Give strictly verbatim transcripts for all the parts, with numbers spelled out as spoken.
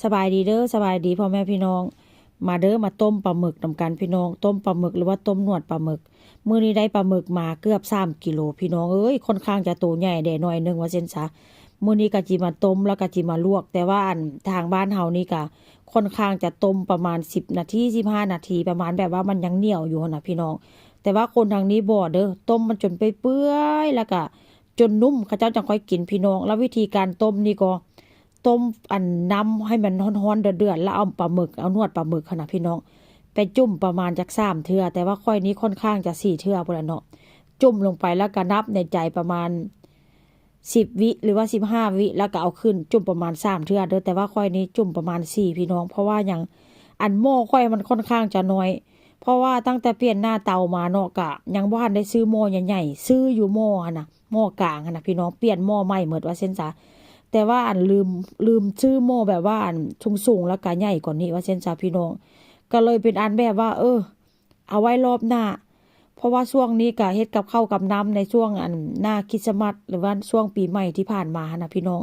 สบายดีเด้อ สบายดีพ่อแม่พี่น้อง มาเด้อ มาต้มปลาหมึกนำกันพี่น้อง ต้มปลาหมึกหรือว่าต้มหนวดปลาหมึก มื้อนี้ได้ปลาหมึกมาเกือบสามกิโลพี่น้องเอ้ย ค่อนข้างจะโตใหญ่แด่หน่อยหนึ่งว่าเซ่นซะ มื้อนี้ก็จิมาต้มแล้วก็จิมาลวก แต่ว่าอันทางบ้านเฮานี่ก็ค่อนข้างจะต้มประมาณสิบนาที สิบห้านาที ประมาณแบบว่ามันยังเหนียวอยู่หั้นนะพี่น้อง แต่ว่าคนทางนี้บ่เด้อ ต้มมันจนไปเปื่อยๆ แล้วก็จนนุ่ม เขาเจ้าจั่งค่อยกินพี่น้อง แล้ววิธีการต้มนี่ก็ ต้มอันน้ำให้มันฮ้อนๆเดือดๆ แล้วเอาปลาหมึก เอาหนวดปลาหมึกหั้นนะพี่น้อง ไปจุ่มประมาณจักสามเทื่อ แต่ว่าข้อยนี้ค่อนข้างจะสี่เทื่อพู้นแหละเนาะ จุ่มลงไปแล้วก็นับในใจประมาณสิบวิหรือว่าสิบห้าวิ แล้วก็เอาขึ้นจุ่มประมาณสามเทื่อเด้อ แต่ว่าข้อยนี้จุ่มประมาณสี่พี่น้อง เพราะว่าหยัง อันหม้อข้อยมันค่อนข้างจะน้อย เพราะว่าตั้งแต่เปลี่ยนหน้าเตามาเนาะ ก็ยังบ่ทันได้ซื้อหม้อใหญ่ๆ ซื้ออยู่หม้อหั้นนะ หม้อกลางหั้นนะพี่น้อง เปลี่ยนหม้อใหม่หมดว่าเซ่นซะ แต่ว่าอันลืม ลืมซื้อหม้อแบบว่าอันสูงๆ แล้วก็ใหญ่กว่านี้ว่าเซ่นซะพี่น้อง ก็เลยเป็นอันแบบว่า เออ เอาไว้รอบหน้า เพราะว่าช่วงนี้ก็เฮ็ดกับข้าวกับน้ำในช่วงอันหน้าคริสต์มาส หรือว่าช่วงปีใหม่ที่ผ่านมาหั้นนะพี่น้อง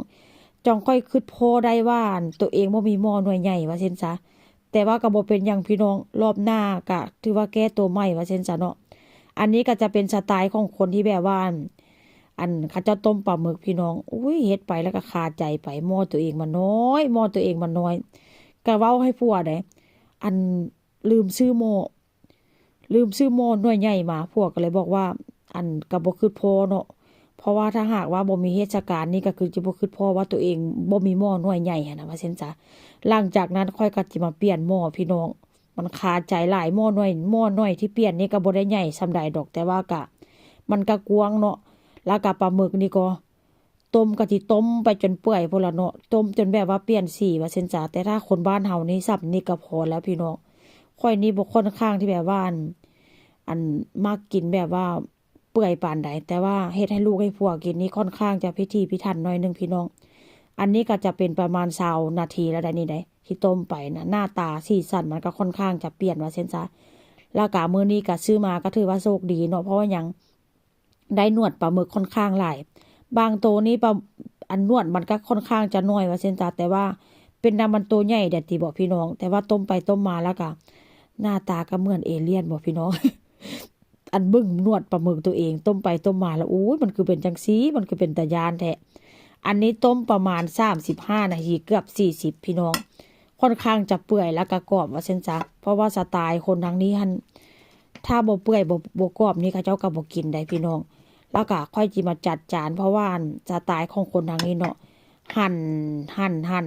จั่งค่อยคิดพ้อได้ว่าอันตัวเองบ่มีหม้อหน่วยใหญ่ว่าเซ่นซะ แต่ว่าก็บ่เป็นหยังพี่น้อง รอบหน้าก็ถือว่าแก้ตัวใหม่ว่าเซ่นซะเนาะ อันนี้ก็จะเป็นสไตล์ของคนที่แบบว่าอัน อันเขาเจ้าต้มปลาหมึกพี่น้อง อุ้ย เฮ็ดไปแล้วก็คาใจไป หม้อตัวเองมันน้อย หม้อตัวเองมันน้อย ก็เว้าให้ผัวได้ อันลืมซื้อหม้อ ลืมซื้อหม้อหน่วยใหญ่มา ผัวก็เลยบอกว่า อันก็บ่คิดพ้อเนาะ เพราะว่าถ้าหากว่าบ่มีเทศกาลนี่ก็คือจะบ่คิดพ้อว่าตัวเองบ่มีหม้อหน่วยใหญ่หั้นนะว่าเซ่นซะ หลังจากนั้นข้อยก็สิมาเปลี่ยนหม้อพี่น้อง มันคาใจหลาย หม้อหน่วย หม้อหน่วยที่เปลี่ยนนี่ก็บ่ได้ใหญ่ส่ำใดดอก แต่ว่าก็ มันก็กว้างเนาะ แล้วก็ปลาหมึกนี่ก็ ต้มก็สิต้มไปจนเปื่อยพู้นล่ะเนาะ ต้มจนแบบว่าเปลี่ยนสีว่าเซ่นซะ แต่ถ้าคนบ้านเฮานี่ส่ำนี่ก็พอแล้วพี่น้อง ข้อยนี่บ่ค่อนข้างที่แบบว่าอัน อันมักกินแบบว่าเปื่อยปานใด แต่ว่าเฮ็ดให้ลูกให้ผัวกินนี่ค่อนข้างจะพิถีพิถันหน่อยหนึ่งพี่น้อง อันนี้ก็จะเป็นประมาณซาวนาทีแล้วได้นี่ได้ ที่ต้มไปนะ หน้าตาสีสันมันก็ค่อนข้างจะเปลี่ยนว่าเซ่นซะ แล้วก็มื้อนี้ก็ซื้อมาก็ถือว่าโชคดีเนาะ เพราะว่าหยัง ได้หนวดปลาหมึกค่อนข้างหลาย บางโตนี่ปลา อันหนวดมันก็ค่อนข้างจะน้อยว่าเซ่นซะ แต่ว่าเป็นนำมันโตใหญ่แดดติบ่พี่น้อง แต่ว่าต้มไปต้มมาแล้วก็ หน้าตาก็เหมือนเอเลี่ยนบ่พี่น้อง อันเบิ่งหนวดปลาหมึกตัวเอง ต้มไปต้มมาแล้ว โอ้ย มันคือเป็นจั่งซี้ มันคือเป็นตาย้านแท้ อันนี้ต้มประมาณสามสิบห้านาที เกือบสี่สิบพี่น้อง ค่อนข้างจะเปื่อยแล้วก็กรอบว่าเซ่นซะ เพราะว่าสไตล์คนทางนี้หั้น ถ้าบ่เปื่อยบ่ บ่กรอบนี่เขาเจ้าก็บ่กินได้พี่น้อง แล้วก็ค่อยจิมาจัดจาน เพราะว่าอันสไตล์ของคนทางนี้เนาะ หั่น หั่น หั่น